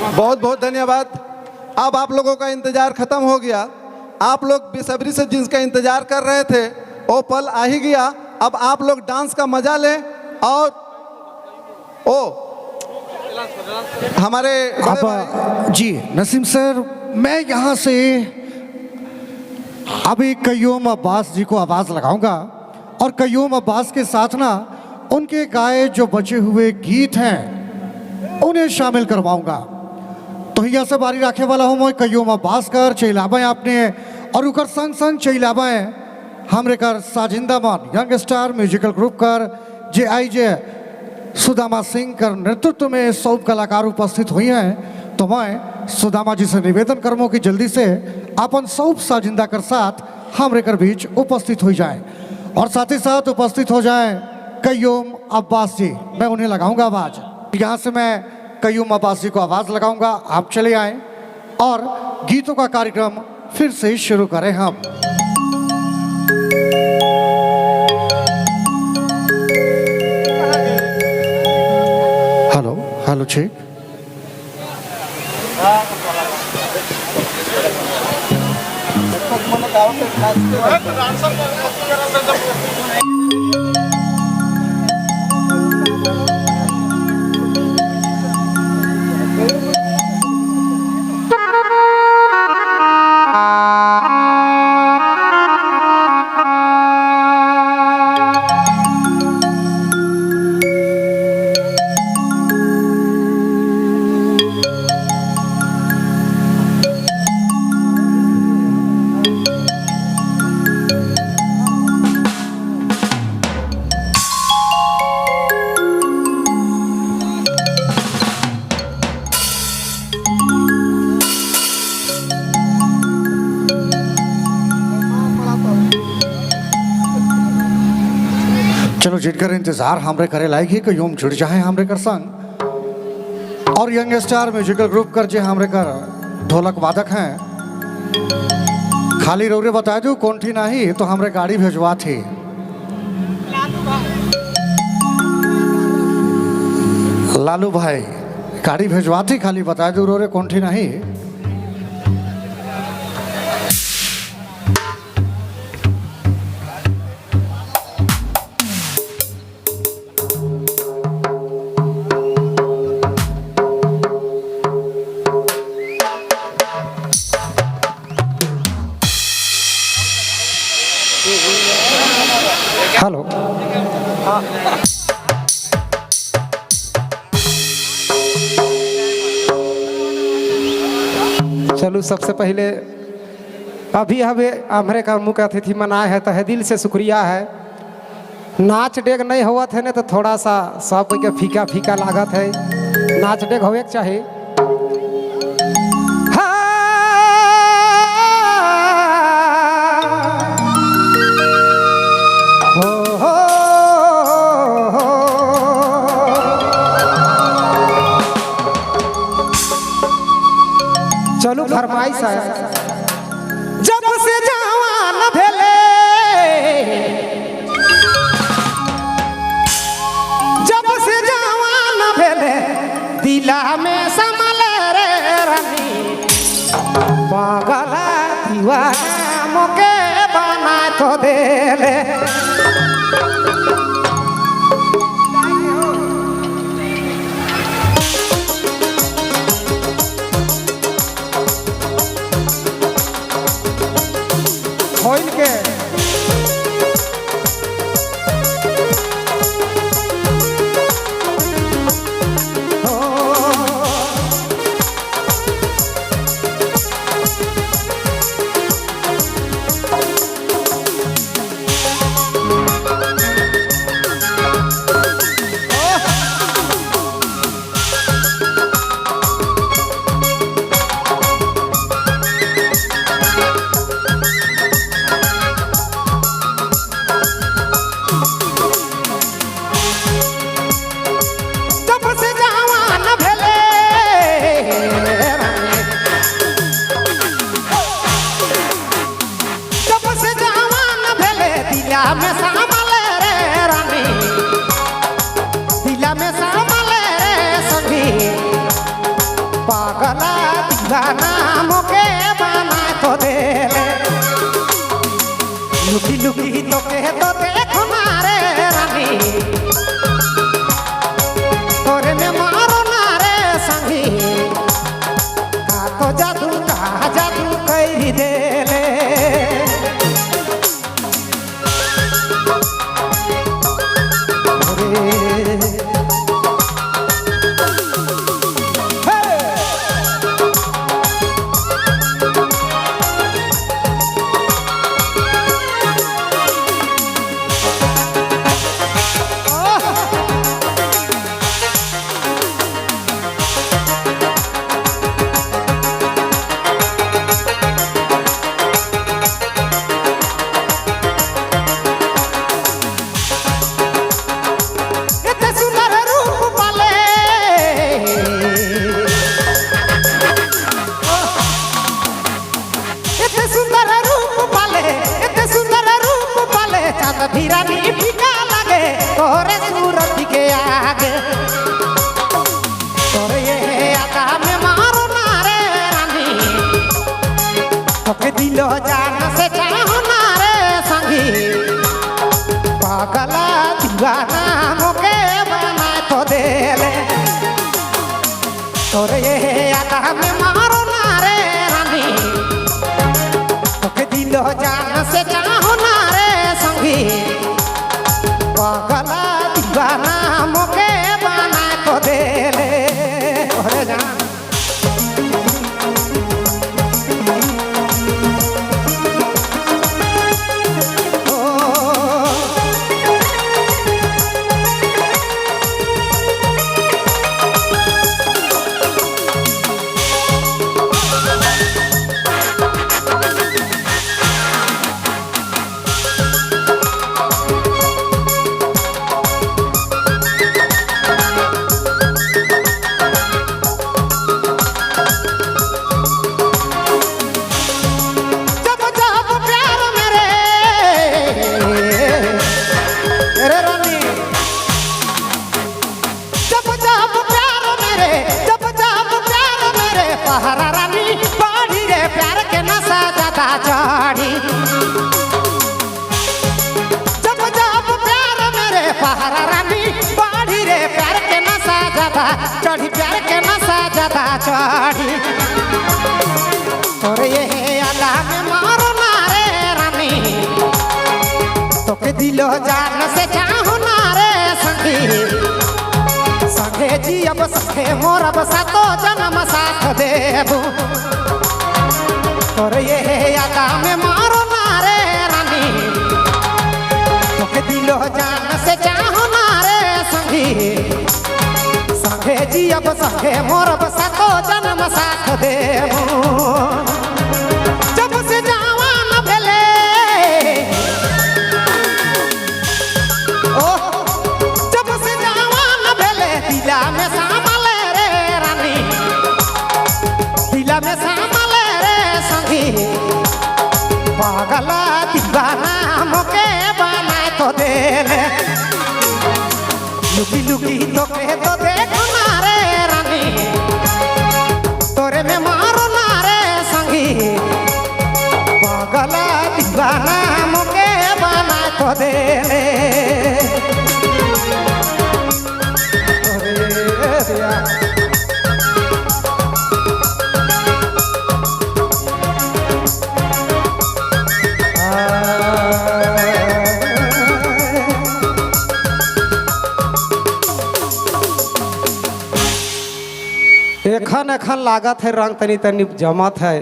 बहुत बहुत धन्यवाद। अब आप लोगों का इंतज़ार ख़त्म हो गया। आप लोग बेसब्री से जिसका इंतज़ार कर रहे थे वो पल आ ही गया। अब आप लोग डांस का मज़ा लें। और ओ हमारे बड़े भाई, अब जी नसीम सर, मैं यहाँ से अभी कय्यूम अब्बास जी को आवाज़ लगाऊंगा और कय्यूम अब्बास के साथ ना उनके गाए जो बचे हुए गीत हैं उन्हें शामिल करवाऊंगा। तो यहाँ से बारी रखे वाला हूँ मैं कय्यूम अब्बास कर चैलाबें आपने और उकर संग संग चैलाबें हमरे कर साजिंदा मन यंग स्टार म्यूजिकल ग्रुप कर जे आई जे सुदामा सिंह कर नेतृत्व में सब कलाकार उपस्थित हुई हैं। तो मैं सुदामा जी से निवेदन करूँ कि जल्दी से अपन सब साजिंदा कर साथ हमरे कर बीच उपस्थित हो जाए और साथ ही साथ उपस्थित हो जाए कय्यूम अब्बास जी। मैं उन्हें लगाऊंगा आवाज़। यहाँ से मैं कय्यूम अब्बास जी को आवाज़ लगाऊंगा, आप चले आए और गीतों का कार्यक्रम फिर से शुरू करें हम। हेलो हेलो ठीक। चलो जिनकर इंतजार हमरे करे लायक ही कि यूं जुड़ जाए हमरे कर संग। और यंग स्टार म्यूजिकल ग्रुप कर जे हमरे कर ढोलक वादक हैं, खाली रौरे बता दू कौन थी नहीं तो हमरे गाड़ी भेजवा थी। लालू भाई गाड़ी भेजवा थी, खाली बता दू रोरे कौन थी नहीं। हेलो चलू सबसे पहले अभी हमें हमरे का मुख्य अतिथि मनाए है तहे दिल से शुक्रिया है। नाच डेग नहीं हुआ थे ने तो थोड़ा सा सब के फीका फीका लागत है। नाच डेग होवे के चाही। हो, हो, हो। चलू फरमाइश है। जब से जवान भेले, जब से जवान भेले, दिला में समल रे रानी, पागल दीवाना मोके बना तो देले। खोल के पागला दीवाना मोके बना तो देले। लुकी लुकी तोके तो देखो ना रे रानी, तोरे में मारो ना रे संगी, का तो जादू का जादू करी देले। धीरानी फीका लागे तोरे सूरत के आगे, तोरे ये आता में मारो ना रे रानी, तोके दिलो जान से चाहो ना रे संगी, पागला दीवाना मोके बना तो देले। तोरे ये आता में मारो ना रे रानी, तोके दिलो जान से चाहो ना रे संगी, पागला दीवाना मोके बना तो देले। अरे जान पहरा रानी पढ़ी रे प्यार के नशा ज्यादा चढ़ी, जब जब प्यार मेरे पहरा रानी पढ़ी रे प्यार के नशा ज्यादा चढ़ी, प्यार के नशा ज्यादा चढ़ी। तोरे ये आला में मारो ना रे रानी, तोके दिलो जान से चाहो ना रे संगी, संगे जियब संगे मोरब सातो जन्म साथ देबू। तोरे ये आला में मारो ना रे रानी, तोके दिलो जान से चाहो ना रे संगी, संगे जियब संगे मोरब सातो जन्म साथ देबू। जब से जवान भेले ओ, जब से जवान भेले दिला में सामल रे रानी, दिला में सामल रे संगी, पागला दीवाना मोके बना तो देले। लुकी लुकी तोके तो देखो ना रे रानी, तोरे में मारो ना रे संगी, पागला दीवाना मोके बना तो देले। एखन एखन लागत है रंग तनी तनी जमत है।